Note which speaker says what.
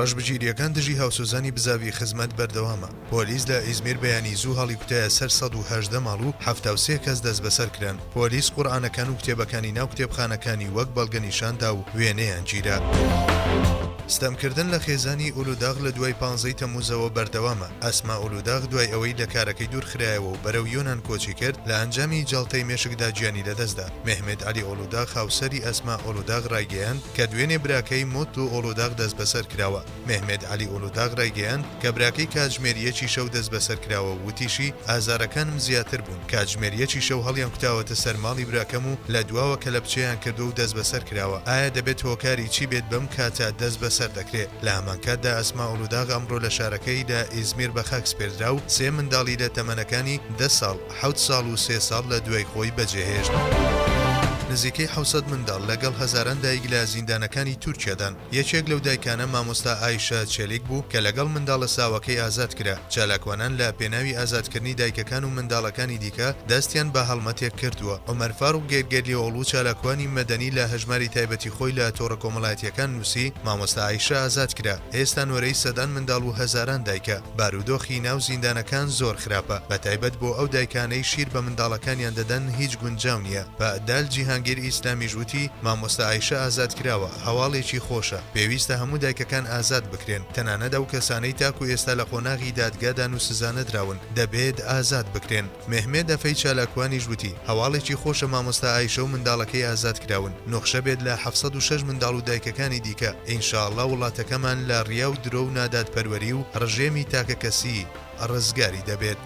Speaker 1: ڕەشبگیرییەکان دژی هاوسۆزانی بزاڤی خزمەت بەردەوامە، پۆلیس لە ئیزمیر بەیانی زوو هەڵیکوتایە سەر 118 ماڵ و 73 کەس دەستبەسەر کران، پۆلیس قورئانەکان و کتێبەکانی ناو کتێبخانەکانی وەک بەڵگە نیشان دا و وێنەیان گیرا. ستەمکردن لە خێزانی ئولوداغ لە دوای پانزەی تەمموزەوە بەردەوامە، ئەسما ئولوداغ دوای ئەوەی لە کارەکەی دوورخرایەوە و بەرەو یۆنان کۆچی کرد، لە ئەنجامی جەڵتەی مێشکدا گیانی لەدەستدا. مێهمێت عەلی ئۆڵوداغ هاوسەری ئەسما ئۆڵوداغ ڕایگەیاند کە دوێنێ براکەی موتلو ئۆڵوداغ دەستبەسەر کراوە. مێهمێت عەلی ئۆڵوداغ ڕایگەیاند کە براکەی کاتژمێر یەکی شەو دەستبەسەر کراوە و وتیشی، ئازارەکانم زیاتر بوون. کاتژمێر یەکی شەو هەڵیانکوتاوەتە سەر ماڵی براکەم و لە دواوە کەلەپچەیان کردووە و دەستبەسەر کراوە. ئایا دەبێت هۆکاری چی بێت بەم کاتە دەستبەسەر دەکرێ؟ لە هەمانکاتدا ئەسما ئۆڵوداغ ئەمڕۆ لە شارەکەی لە ئیزمیر بەخاک سپێردرا و سێ منداڵی لە تەمەنەکانی دە ساڵ، حەوت ساڵ و سێ ساڵ لە دوای خۆی بەجێهێشت. نزیکەی 700 منداڵ لەگەڵ هەزاران دایک لە زیندانەکانی تورکیادان. یەکێک لەو دایکانە مامۆستا ئایشە چێلیک بوو کە لەگەڵ منداڵە ساواکەی ئازاد کرا. چالاکوانان لە پێناوی ئازادکردنی دایکەکان و منداڵەکانی دیکە دەستیان بە هەڵمەتێک کردووە. عومەر فاروق گێرگێرلیئۆغڵو چالاکوانی مەدەنی لە هەژماری تایبەتی خۆی لە تۆڕە کۆمەڵایەتییەکان نووسی، مامۆستا ئایشە ئازاد کرا. ئێستا نۆرەی سەدان منداڵ و هەزاران دایکە. بارودۆخی ناو زیندانەکان زۆر خراپە، بەتایبەت بۆ ئەو دایکانەی شیر بە منداڵەکانیان دەدەن هیچ گونجاو نییە. پەئدال جیهانگیر ئیسلامیش وتی، مامۆستا ئایشە ئازادکراوە، هەواڵێکی خۆشە، پێویستە هەموو دایکەکان ئازاد بکرێن، تەنانەت ئەو کەسانەی تاکو ئێستا لە قۆناغی دادگادان و سزانەدراون، دەبێت ئازاد بکرێن. مێهمێت ئەفەی چالاکوانیش وتی، هەواڵێکی خۆشە مامۆستا ئایشە و منداڵەکەی ئازاد کراون، نوخشە بێت لە 706 منداڵ و دایکەکانی دیکە، ان شاءاللە وڵاتەکەمان لە ڕیا و درۆ و نادادپەروەری و ڕژێمی تاکەکەسی ڕزگاری دەبێت.